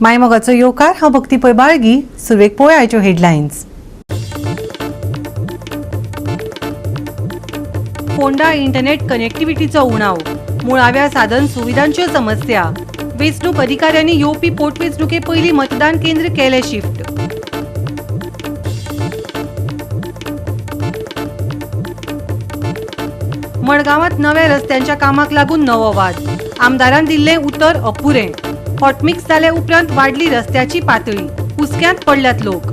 मायमोगाचो येवकार. हांव भक्ती पै बाळगी. सुरवेक पळोवया आयच्यो हेडलायन्स. फोंडा इंटरनेट कनेक्टिव्हिटीचो उणाव, मुळाव्या साधन सुविधांच्यो समस्या. वेंचणूक अधिकाऱ्यांनी येवपी पोटवेंचणुके पयलीं मतदान केंद्र केलें शिफ्ट. मडगांवांत नव्या रस्त्यांच्या कामाक लागून नवो वाद. आमदारान दिल्लें उतर अपुरें. हॉटमिक्स जाले उपरांत वाडली रस्त्याची पातळी. हुसक्यांत पडल्यात लोक.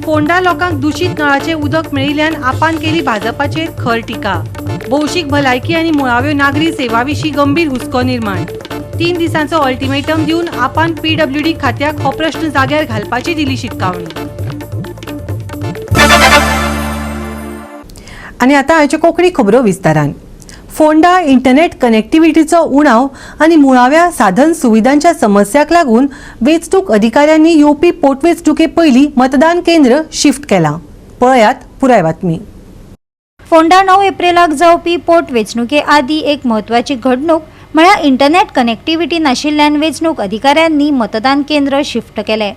फोंडा लोकांक दूषित नळाचें उदक मेळिल्ल्यान आपान केली भाजपाचेर खर टिका. भौशीक भलायकी आनी मुळाव्यो नागरी सेवा विशीं गंभीर हुस्को निर्माण. 3 दिसांचो अल्टिमेटम दिवन आपान पीडब्ल्यूडी खात्याक हो प्रश्न जाग्यार घालपाची दिली शिटकावणी. आनी आतां आयच्यो कोंकणी खबरो विस्तारान. फोंडा इंटरनेट कनेक्टिव्हिटीचो उणाव आनी मुळाव्या साधन सुविधांच्या समस्याक लागून वेंचणूक अधिकाऱ्यांनी येवपी पोटवेंचणुके पयलीं मतदान केंद्र शिफ्ट केलां. पळयात पुराय बातमी. फोंडा 9 एप्रिलाक जावपी पोटवेंचणुके आदी एक म्हत्वाची घडणूक म्हळ्यार इंटरनेट कनेक्टिव्हिटी नाशिल्ल्यान वेंचणूक अधिकाऱ्यांनी मतदान केंद्र शिफ्ट केले.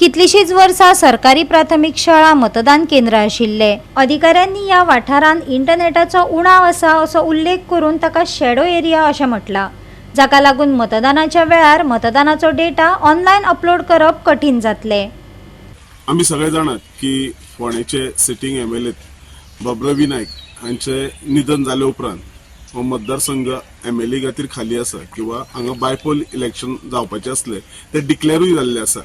कितलीशींच वर्सां सरकारी प्राथमीक शाळा मतदान केंद्र आशिल्ले. अधिकाऱ्यांनी ह्या वाठारांत इंटरनेटाचो उणाव आसा असो उल्लेख करून ताका शॅडो एरिया अशें म्हटलां, जाका लागून मतदानाच्या वेळार मतदानाचो डेटा ऑनलायन अपलोड करप कठीण जातलें. आमी सगळे जाणात की फोंडेचे सिटींग एमएलए बाब रवी नायक हांचे निधन जाले उपरांत हो मतदारसंघ एमएलए खातीर खाली आसा किंवा हांगा बायपोल इलेक्शन जावपाचें आसलें तें डिक्लेरूय जाल्लें आसा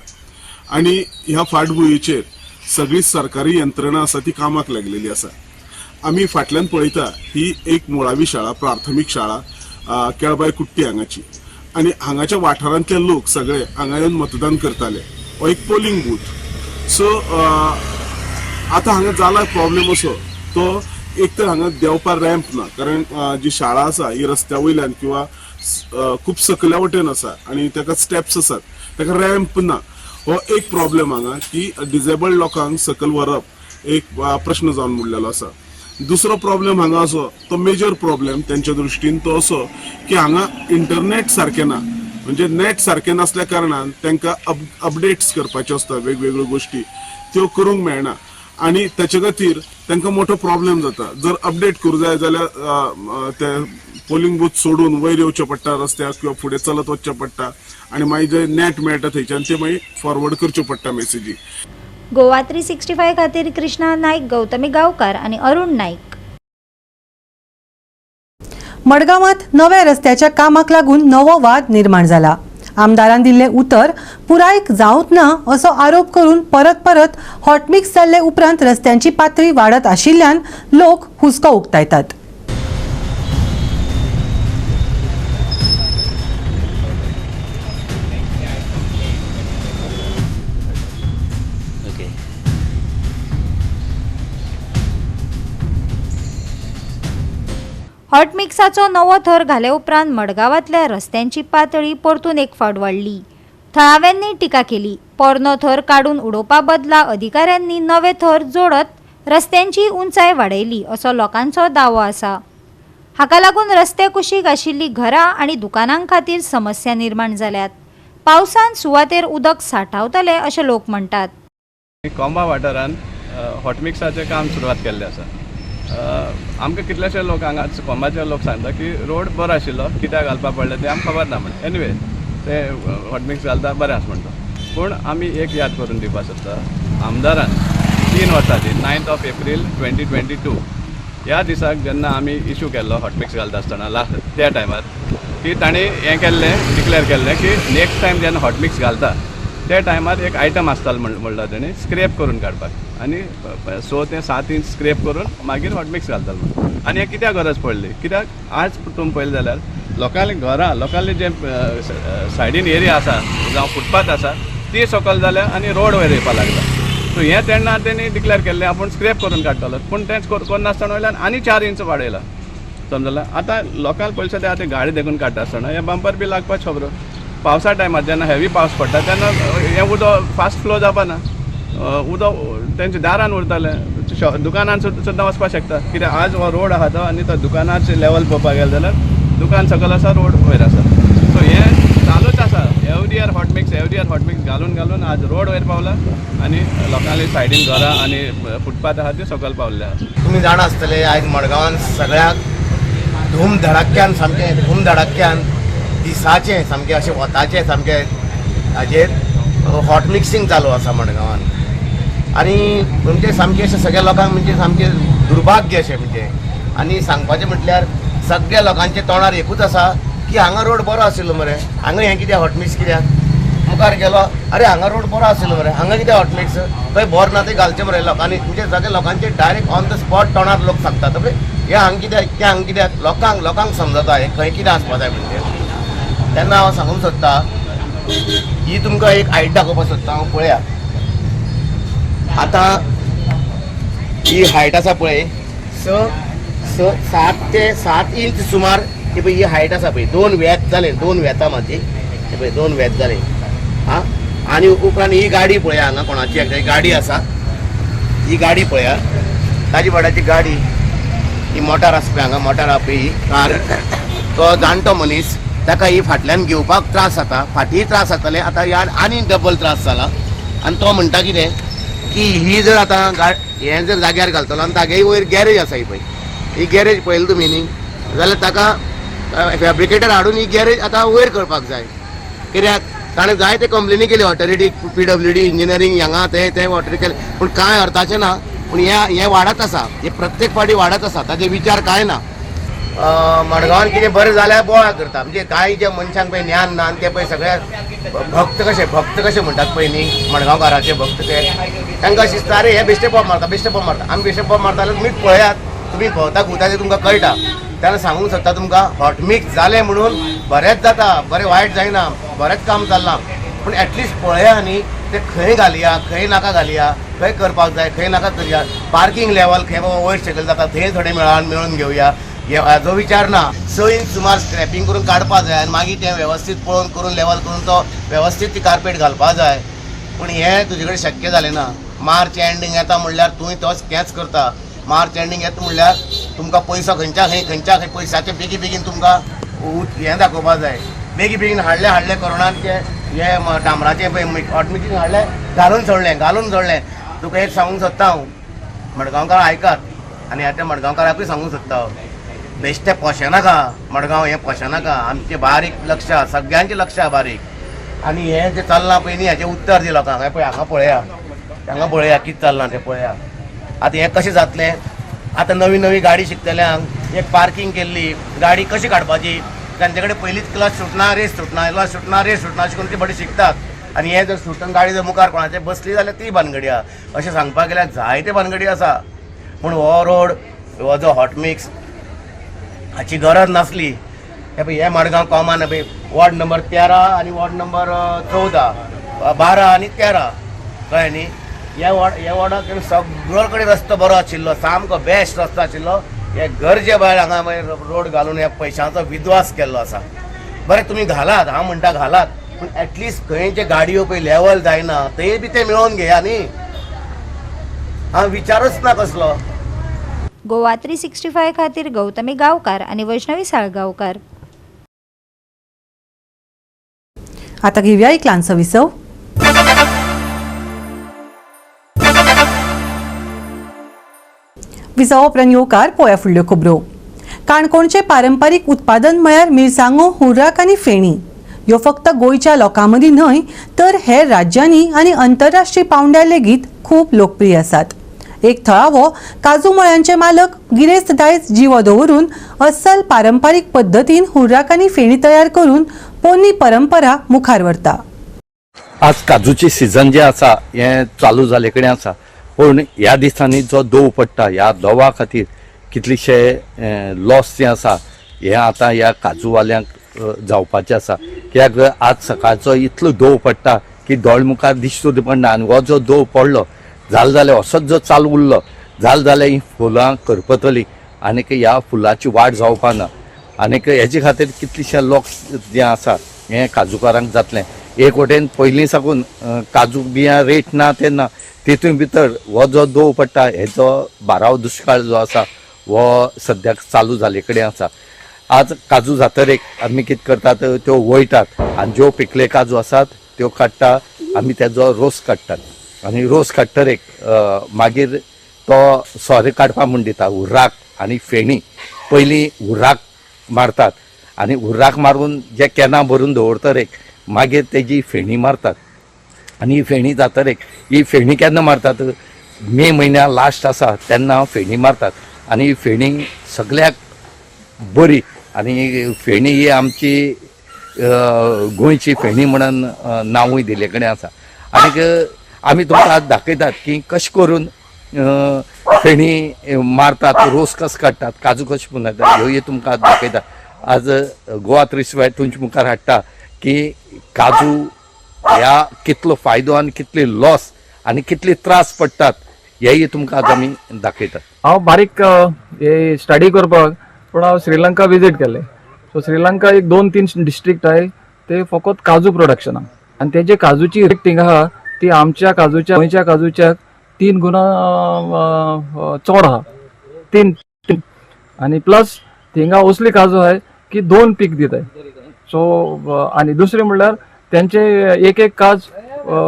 आनी ह्या फाटभुंयेचेर सगळी सरकारी यंत्रणा आसा ती कामाक लागलेली आसा. आमी फाटल्यान पळयता ही एक मुळावी शाळा, प्राथमीक शाळा केळबाय कुट्टी हांगाची आनी हांगाच्या वाठारांतले लोक सगळे हांगा येवन मतदान करताले. हो एक पोलिंग बूथ. सो आतां हांगा जाला प्रॉब्लेम असो तो एक तर हांगा देंवपाक रॅम्प ना, कारण जी शाळा आसा ही रस्त्या वयल्यान किंवा खूब सकल्या वटेन आसा आनी ताका स्टेप्स आसात, ताका रॅम्प ना. हो एक प्रॉब्लेम हांगा की डिजेबल्ड लोकांक सकयल व्हरप एक प्रश्न जावन उरलेलो आसा. दुसरो प्रॉब्लेम हांगा असो तो मेजर प्रॉब्लेम तेंच्या दृश्टीन तो असो की हांगा इंटरनेट सारकें ना, म्हणजे नेट सारकें नासल्या कारणान तांकां अपडेट्स करपाच्यो आसता, वेगवेगळ्यो गोश्टी त्यो करूंक मेळना आनी ताचे खातीर तांकां मोठो प्रॉब्लेम जाता. जर अपडेट करूं जाय जाल्यार ते पोलिंग बूथ सोडून वयर येवचें पडटा रस्त्याक किंवा फुडें चलत वचचें पडटा आनी मागीर जे नेट मेळटा थंयच्यान ते मागीर फॉरवर्ड करच्यो पडटा मॅसेजी. गोवा 365 खातीर कृष्णा नाईक, गौतमी गांवकार आनी अरुण नाईक. मडगांवांत नव्या रस्त्याच्या कामाक लागून नवो वाद निर्माण जाला. आमदारान दिल्लें उतर पुराय जावंक ना असो आरोप करून परत परत हॉटमिक्स जाल्ले उपरांत रस्त्यांची पातळी वाडत आशिल्ल्यान लोक हुस्को उक्तायतात. हॉटमिक्साचो नवो थर घाले उपरांत मडगांवांतल्या रस्त्यांची पातळी परतून एक फावट वाडली. थळाव्यांनी टिका केली. पोरनो थर काडून उडोवपा बदला अधिकाऱ्यांनी नवे थर जोडत रस्त्यांची उंचाय वाडयली असो लोकांचो दावो आसा. हाका लागून रस्ते कुशीक आशिल्लीं घरां आनी दुकानां खातीर समस्या निर्माण जाल्यात. पावसान सुवातेर उदक सांठावतलें अशें लोक म्हणटात. कोंबा वाठारांत हॉटमिक्साचें काम सुरवात केल्लें आसा. आमकां कितलेशे लोक हांगा कोंबाचे लोक सांगता की रोड बरो आशिल्लो, कित्याक घालपाक पडलें तें आमकां खबर ना म्हण. एनिवे ते हॉटमिक्स घालता बरें आसा म्हणटा, पूण आमी एक याद करून दिवपाक सोदता, आमदारान 3 वर्सां आदीं 9 एप्रील 2022 ह्या दिसाक जेन्ना आमी इशू केल्लो हॉटमिक्स घालता आसतना लास्ट त्या टायमार की तांणी हें केल्लें, डिक्लेर केल्लें की नेक्स्ट टायम जेन्ना हॉटमिक्स घालता त्या टायमार एक आयटम आसतालो म्हणला तेणी स्क्रेप करून काडपाक आनी 6 ते 7 इंच स्क्रेप करून मागीर हॉटमिक्स घालतालो म्हणून. आनी हें कित्याक गरज पडली, कित्याक आज तुमी पळयलें जाल्यार लोकांले घरां, लोकांले जे सायडीन एरिया आसा जावं फुटपाथ आसा ती सकयल जाल्या आनी रोड वयर येवपाक लागला. सो हें तेन्ना तेणी डिक्लेर केल्लें आपूण स्क्रेप करून काडटलो, पूण तेंच करनासतना वयल्यान आनी 4 इंच वाडयला. समजला आतां लोकांक पयशे ते आतां गाडी देखून काडटा आसतना हें बंपर बी लागपाक खबर. पावसा टायमार जेन्ना हेवी पावस पडटा तेन्ना हें उदक फास्ट फ्लो जावपा ना, उदक तेंच्या दारान उरतालें, दुकानान सुद्दां वचपाक शकता. कित्याक आज हो रोड आहा तो आनी तो दुकानाचे लेवल पळोवपाक गेले जाल्यार दुकान सकयल आसा, रोड वयर आसा. सो हें चालूच आसा. Every year hot mix, every year hot mix घालून घालून आज रोड वयर पावला आनी लोकांले सायडीन घरां आनी फुटपाथ आहा ते सकयल पावल्ले आसा. तुमी जाणा आसतले, आयज मडगांवान सगळ्याक धूमधडाक्यान, सामकें धूमधडाक्यान दिसाचें सामकें अशें वताचें सामकें हाजेर हॉट मिक्सींग चालू आसा मडगांवान. आनी म्हणजे सामकें अशें सगळ्या लोकांक म्हणजे सामकें दुर्भाग्य अशें म्हणजे. आनी सांगपाचें म्हटल्यार सगळ्या लोकांच्या तोंडार एकूच आसा की हांगा रोड बरो आशिल्लो मरे, हांगा हें कितें हॉट मिक्स कित्याक? मुखार गेलो, अरे हांगा रोड बरो आशिल्लो मरे, हांगा कितें हॉट मिक्स? थंय बोर ना ते घालचें मरे लोकांनी. म्हणजे सगळे लोकांचे डायरेक्ट ऑन the spot तोंडार लोक सांगतात, पळय हें हांगा कित्याक, तें हांगा कित्याक. लोकांक लोकांक समजता हें खंय कितें आसपा जाय म्हणजे. तेन्ना हांव सांगूंक सोदता, ही तुमकां एक हायट दाखोवपाक सोदता हांव. पळया आतां ही हायट आसा पळय, स स 7 ते 7 इंच सुमार. ही पळय ही हायट आसा पळय, दोन वेत जाले, दोन वेतां म्हाजी, हे पळय दोन वेत जाले. आं, आनी उपरांत ही गाडी पळया, हांगा कोणाची एकदां गाडी आसा, ही गाडी पळया, ताजी भाड्याची गाडी, ही मोटार आसा पळय हांगा, मोटार आसा पळय ही कार. तो जाणटो मनीस, ताका ही फाटल्यान घेवपाक त्रास जाता, फाटीय त्रास जाताले, आतां ह्या आनी डबल त्रास जाला. आनी तो म्हणटा कितें की ही जर आतां हें जर जाग्यार घालतलो आनी तागेली वयर गॅरेज आसा ही पळय, ही गॅरेज पळयली तुमी न्ही जाल्यार ताका फॅब्रिकेटर हाडून ही गॅरेज आतां वयर करपाक जाय. कित्याक ताणें जायते कंप्लेनी केली ऑथॉरिटीक, पीडब्ल्यूडी इंजिनियरींग हांगा तें तें ऑथॉरिटी केलें, पूण कांय अर्थाचें ना. पूण हें हें वाडत आसा, हें प्रत्येक फावटी वाडत आसा, ताजे विचार कांय ना. मडगांवान कितें बरें जाल्यार बोवाळ करता. म्हणजे कांय जे मनशांक पळय ज्ञान ना आनी ते पळय सगळे भक्त कशे, भक्त कशे म्हणटात पळय न्ही, मडगांवकाराचे भक्त ते, तांकां अशें दिसता अरे हे बेश्टे पॉप मारता, बेश्टे पॉप मारता. आमी बेश्टे पॉप मारता जाल्यार तुमी पळयात, तुमी भोंवता घुंवता ते तुमकां कळटा. तेन्ना सांगूंक सोदता तुमकां, हॉट मिक्स जालें म्हणून बरेंच जाता, बरें वायट जायना, बरेंच काम चल्लां, पूण एटलिस्ट पळया न्ही ते खंय घालया, खंय नाका घालया, खंय करपाक जाय, खंय नाका करया. पार्कींग लेवल खंय बाबा वयर सकयल जाता थंय थोडे मेळून मेळून घेवया, हाजो विचार ना. 6 इंच सुमार स्क्रॅपिंग करून काडपा जाय आनी मागीर तें वेवस्थीत पळोवन करून लेवल करून तो वेवस्थीत ती कार्पेट घालपा जाय. पूण हें तुजे कडेन शक्य जालें ना. मार्च एंडींग येता म्हणल्यार तुवें तोच तेंच करता. मार्च एंडींग येता म्हणल्यार तुमकां पयसो खंयच्या खंय खंयच्या खंय पयशाचे बेगी बेगीन तुमकां हें दाखोवपा जाय. बेगी बेगीन हाडले हाडले कोरोनान ते हे डांबराचें पळय हॉट मिक्सींग हाडलें, घालून सोडलें, घालून सोडलें. तुका एक सांगूंक सोदता हांव, मडगांवकार आयकात, आनी आतां मडगांवकाराकूय सांगूंक सोदता हांव, बेश्टें पोशेनाका मडगांव, हें पोशेनाका. आमचें बारीक लक्ष आहा, सगळ्यांचें लक्ष आहा बारीक. आनी हें जें चल्लां पळय न्ही हाचें उत्तर दी लोकांक. हें पळय हांगा पळया, हांगा पळया कितें चल्लां तें पळया. आतां हें कशें जातलें? आतां नवी नवी गाडी शिकतल्यांक एक पार्कींग केल्ली गाडी कशी काडपाची, तांचे कडेन पयलींच क्लच सुटना, रेस सुटना, क्लच सुटना, रेस सुटना, अशें करून ती बरी शिकतात. आनी हें जर सुटून गाडी जर मुखार कोणाचे बसली जाल्यार ती भानगडी आहा. अशें सांगपाक गेल्यार जायते भानगडी आसा. पूण हो रोड, हो जो हॉट मिक्स, हाची गरज नासली. हे पळय हे मडगांव कॉमन पळय, वॉर्ड नंबर 13 आनी वॉर्ड नंबर 14, 12 आनी 13, कळ्ळें न्ही. ह्या वॉर्ड, ह्या वॉर्डाक सगळो कडेन रस्तो बरो आशिल्लो, सामको बेस्ट रस्तो आशिल्लो. हे गरजे भायर हांगा मागीर रोड घालून ह्या पयशांचो विद्वास केल्लो आसा. बरें तुमी घालात, हांव म्हणटा घालात, पूण एटलिस्ट खंय जे गाडयो पळय लेवल जायना थंय बी ते मेळोवन घेया न्ही. हांव विचारच ना कसलो. गोवा 365 खातीर गौतमी गांवकार आनी वैष्णवी साळगांवकार. आता घेऊया एक ल्हानसो विसव. विसवा उपरांत येवकार पोया फुडल्यो खबरो. काणकोणचें पारंपारीक उत्पादन म्हळ्यार मिरसांगो, हुर्राक आनी फेणी ह्यो फक्त गोंयच्या लोकां मदीं न्हय तर हेर राज्यांनी आनी अंतरराष्ट्रीय पांवड्यार लेगीत खूब लोकप्रिय आसात. एक थळावो काजू मळ्यांचे मालक गिरेस्त दायज जिवो दवरून अस्सल पारंपारीक पद्दतीन हुर्राक आनी फेणी तयार करून पोन्नी परंपरा मुखार व्हरता. आज काजूची सिजन जे आसा हें चालू जाल्ले कडेन आसा, पूण ह्या दिसांनी जो दंव पडटा ह्या दंवा खातीर कितलेशे लॉस जे आसा हें आतां ह्या काजूवाल्यांक जावपाचें आसा. कित्याक आज सकाळचो इतलो दंव पडटा की दोळे मुखार दिश्टी पडना. आनी हो जो दंव पडलो जालें जाल्यार असोच जो चालू उरलो जालें जाल्यार हीं फुलां करपतलीं आनीक ह्या फुलाची वाड जावपा ना. आनीक हेजे खातीर कितलेशे लोक जे आसा हें काजूकारांक जातलें. एक वटेन पयलीं साकून काजू बियां रेट ना तेन्ना तितून भितर हो जो दंव पडटा हेजो बाराव दुश्काळ जो आसा हो सद्याक चालू जाल्ले कडेन आसा. आज काजू जातरेक आमी कितें करतात, त्यो वयतात आनी ज्यो पिकले काजू आसात त्यो काडटा आमी, तेजो रोस काडटात आनी रोस काडटरेक मागीर तो सोरे काडपा म्हूण दिता हुर्राक आनी फेणी. पयलीं हुर्राक मारतात आनी हुर्राक मारून जे कॅनां भरून दवरतरेक मागीर तेजी फेणी मारतात आनी ही फेणी जातरेक, ही फेणी केन्ना मारतात, मे म्हयन्या लास्ट आसा तेन्ना फेणी मारतात आनी ही फेणी सगळ्याक बरी आनी फेणी ही आमची गोंयची फेणी म्हणून नांवूय दिल्ले कडेन आसा. आनीक आमी तुमकां आज दाखयतात की कशें करून फेणी मारतात, रोस कसो काडटात, काजू कशें पुंजायतात, ह्यो तुमकां आज दाखयतात. आज गोवा 365 तुमच्या मुखार हाडटा की काजू ह्या कितलो फायदो आनी कितली लॉस आनी कितले त्रास पडटात हेय तुमकां आज आमी दाखयतात. हांव बारीक हे स्टडी करपाक पूण हांव श्रीलंका विजीट केल्लें. सो श्रीलंका एक 2-3 डिस्ट्रिक्ट आहाय ते फकत काजू प्रोडक्शनाक आनी तेजे काजूची रेट थिंगा आहा ती आमच्या काजूच्या गोंयच्या काजूच्या 3 गुणा चड आहा, तीन. आनी प्लस थिंगा असली काजू आहाय की 2 पीक दिताय. सो आनी दुसरें म्हणल्यार तेंचे एक एक काज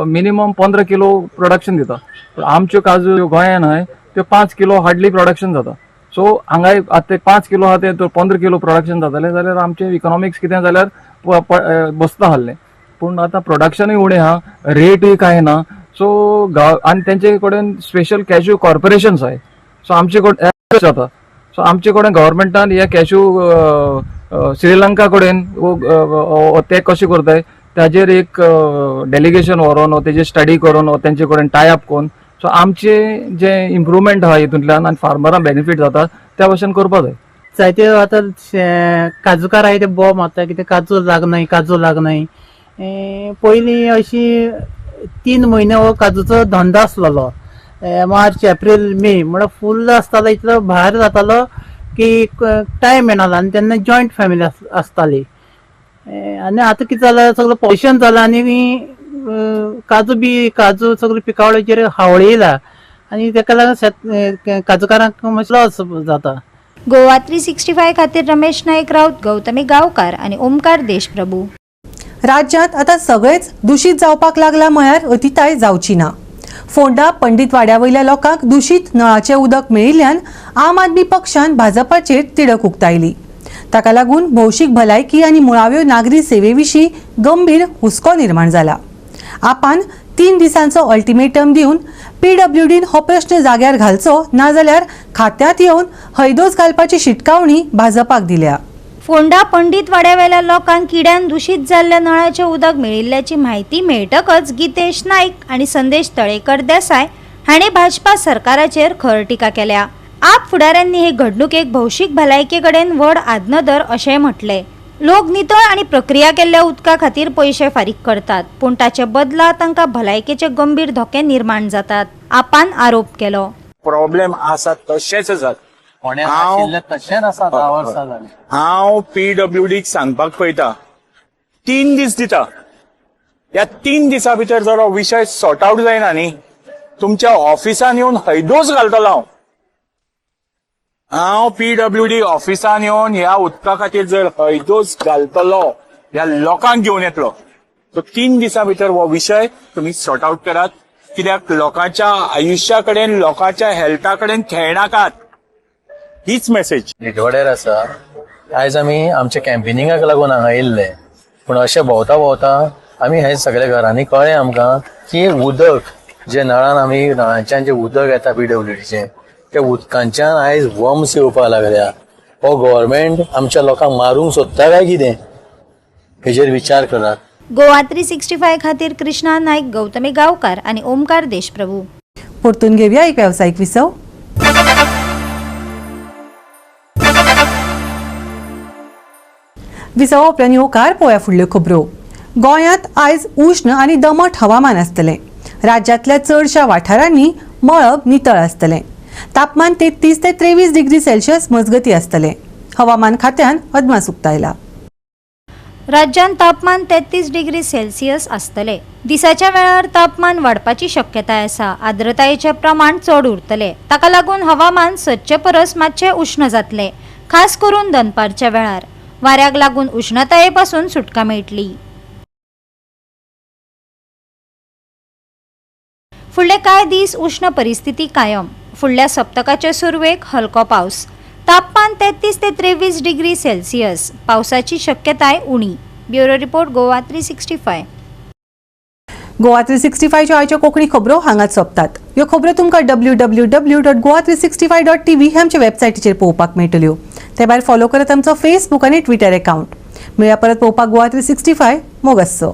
मिनिमम 15 किलो प्रोडक्शन दिता, पूण आमच्यो काजू ज्यो गोंयान आहाय त्यो 5 किलो हार्डली प्रोडक्शन जाता. सो हांगाय आतां ते 5 किलो आहा ते 15 किलो प्रोडक्शन जातालें जाल्यार आमचें इकॉनॉमिक्स कितें जाल्यार बसता आहलें, पूण आतां प्रोडक्शनूय उणें आहा, रेटूय कांय ना. सो गांव आनी तेंचे कडेन स्पेशल कॅश्यू कॉर्पोरेशन्स आहाय. सो आमचे कडेन जाता, सो आमचे कडेन गव्हर्मेंटान हे कॅश्यू श्रीलंका कडेन ते कशें करताय ताजेर एक डेलिगेशन व्हरोन तेजेर स्टडी करून तेंचे कडेन टाय अप करून सो आमचे जे इम्प्रुवमेंट आहा हितूंतल्यान आनी फार्मरांक बेनिफीट जाता त्या भशेन करपा जाय. जायते आतां काजूकार आहाय ते बोब मारता कितें काजू लागनाय, काजू लागनाय. पयलीं अशी 3 म्हयने हो काजूचो धंदो आसलेलो, मार्च एप्रील मे म्हणल्यार फुल्ल आसतालो, इतलो भायर जातालो की टायम मेळनासलो आनी तेन्ना जॉयंट फॅमिली आसताली. आनी आतां कितें जालां, सगळें पॉल्युशन जालां आनी काजू बी काजू सगळे पिकावळीचेर हावळ येयला आनी तेका लागून काजूकारांक मातसो लॉस जाता. गोवा 365 खातीर रमेश नाईक राऊत, गौतमी गांवकार आनी ओमकार देशप्रभू. राज्यांत आतां सगळेच दूषित जावपाक लागला म्हळ्यार अतिताय जावची ना. फोंडा पंडितवाड्या वयल्या लोकांक दूषित नळाचें उदक मेळिल्ल्यान आम आदमी पक्षान भाजपाचेर तिडक उक्तायली. ताका लागून भौशीक भलायकी आनी मुळाव्यो नागरी सेवे विशीं गंभीर हुस्को निर्माण जाला. आपान 3 दिसांचो अल्टिमेटम दिवन पीडब्ल्यूडीन हो प्रश्न जाग्यार घालचो नाजाल्यार खात्यांत येवन हैदोस घालपाची शिटकावणी भाजपाक दिल्या. फोंडा पंडितवाड्यावेल्या लोकांक किड्यान दूषित जाल्ल्या नळाचें उदक मेळिल्ल्याची म्हायती मेळटकच गीतेश नाईक आनी संदेश तळेकर देसाय हांणी भाजपा सरकाराचेर खर टिका केल्या. आप फुडाऱ्यांनी हे घडणुकेक भौशीक भलायके कडेन व्हड आडनदर अशेंय म्हटलें. लोक नितळ आनी प्रक्रिया केल्ल्या उदका खातीर पयशे फारीक करतात, पूण ताचे बदला तांकां भलायकेचे गंभीर धोके निर्माण जातात, आपान आरोप केलो. प्रॉब्लेम आसा तशेंच आसात, हांव पीडब्ल्यूडीक सांगपाक पळयता, 3 दीस दिता, ह्या 3 दिसां भितर जर हो विशय सॉर्ट आवट जायना न्ही, तुमच्या ऑफिसान येवन हैदोस घालतलो हांव. हांव पीडब्ल्यूडी ऑफिसान येवन ह्या उदका खातीर जर हैदोस घालतलो, ह्या लोकांक घेवन येतलो. सो 3 दिसां भितर हो विशय तुमी सॉर्ट आवट करात, कित्याक लोकांच्या आयुश्या कडेन, लोकांच्या हेल्था कडेन खेळनाकात, हीच मेसेज. निटवाड्यार आसा. आयज आमी आमच्या कॅम्पेनिंगाक लागून हांगा येयल्ले, पूण अशें भोंवता भोंवता आमी हे सगळे घरांनी कळ्ळें आमकां की उदक जे नळान आमी नळांच्यान जें उदक येता पीडब्ल्यूडीचें, त्या उदकांच्यान आयज वर्म्स येवपाक लागल्या. हो गव्हर्मेंट आमच्या लोकांक मारूंक सोदता काय कितें, हेजेर विचार करात. गोवा 365 खातीर कृष्णा नाईक, गौतमी गांवकार आनी ओमकार देशप्रभू. परतून घेवया एक वेवसायीक विसव. विसवा उपरांत येवकार पळोवया फुडल्यो खबरो. गोंयांत आयज उश्ण आनी दमट हवामान आसतलें. राज्यांतल्या चडशा वाठारांनी मळब नितळ आसतलें. तापमान 33 ते 23 डिग्री सेल्सियस मजगती आसतलें. हवामान खात्यान अदमास उक्तायला. राज्यांत तापमान 33 डिग्री सेल्सियस आसतलें. दिसाच्या वेळार तापमान वाडपाची शक्यताय आसा. आर्द्रतायेचें प्रमाण चड उरतलें. ताका लागून हवामान सदचे परस मातशें उश्ण जातलें, खास करून दनपारच्या वेळार. वाऱ्याक लागून उश्णताये पासून सुटका मेळटली. फुडले कांय दीस उश्ण परिस्थिती कायम. फुडल्या सप्तकाचे सुरवेक हलको पावस. तापमान 33 ते 23 डिग्री सेल्सियस. पावसाची शक्यताय उणी. Bureau report, Goa 365. Goa 365च्यो आयच्यो कोंकणी खबरो हांगाच सोंपतात. ह्यो खबरो तुमकां www.goa365.tv ह्या आमच्या वेबसायटीचेर पळोवपाक मेळटल्यो. ते भायर फॉलो करात आमचो फेसबूक आनी ट्विटर एकावंट. मेळया परत पळोवपाक गोवा 365. मोग आसचो.